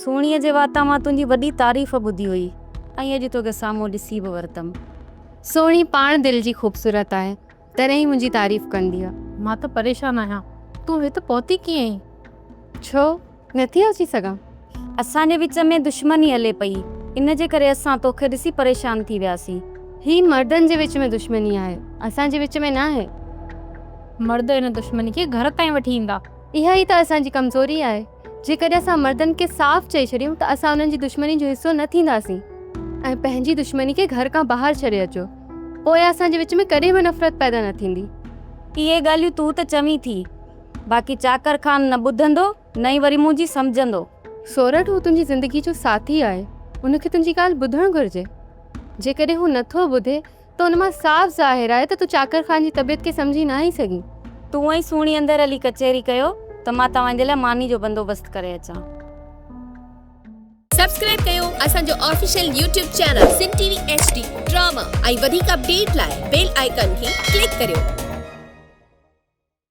سهڻيء جي واتان مان تنهنجي وڏي تعريف ٻڌي هئي ۽ اڄ توکي سامهون ڏسي به ورتم. سهڻي پاڻ دل جي خوبصورت آهي، تڏهن ئي منهنجي تعريف ڪندي آ. مان ته پريشان آهيان، تون هت پهتي ڪيئن آهين؟ ڇو، نٿي اچي سگهان؟ اسان جي وچ ۾ دشمني هلي پئي، ان جي ڪري اسان توکي ڏسي پريشان ٿي وياسين. هي مردن جي وچ ۾ دشمني آهي، اسان جي وچ ۾ ناهي. مرد ان دشمني کي گهر تائين وٺي ايندا. اها ئي ته اسان جي ڪمزوري آهي. جيڪڏهن اسان مردن کي صاف چئي ڇڏيون ته اسان انهن جي دشمني جو حصو نه ٿينداسين ۽ پنهنجي دشمني کي گهر کان ٻاهر ڇڏي اچو، پوء اسان جي وچ ۾ ڪڏهن به نفرت پيدا نه ٿيندي. اهي ڳالهيون تون ته چوين ٿي، باقي چاڪر خان نه ٻڌندو نه ئي وري منهنجي سمجهندو. سورٺ هو تنهنجي زندگي جو ساٿي آهي، ان کي تنهنجي ڳالهه ٻڌڻ گهرجي. جيڪڏهن هو نه ٿو ٻڌي ته ان مان صاف ظاهر آهي ته تون چاڪر خان جي طبيعت کي سمجهي ناهين سگهين. تون ۽ سهڻي اندر هلي ڪچهري ڪيو ته مان توهان جي لاء ماني جو بندوبست ڪري اچان. سبسڪرائب ڪيو اسان جو official YouTube channel Sindh T V H D drama ۽ وڌيڪ اپڊيٽ لاء بيل آئيڪان کي ڪلڪ ڪريو.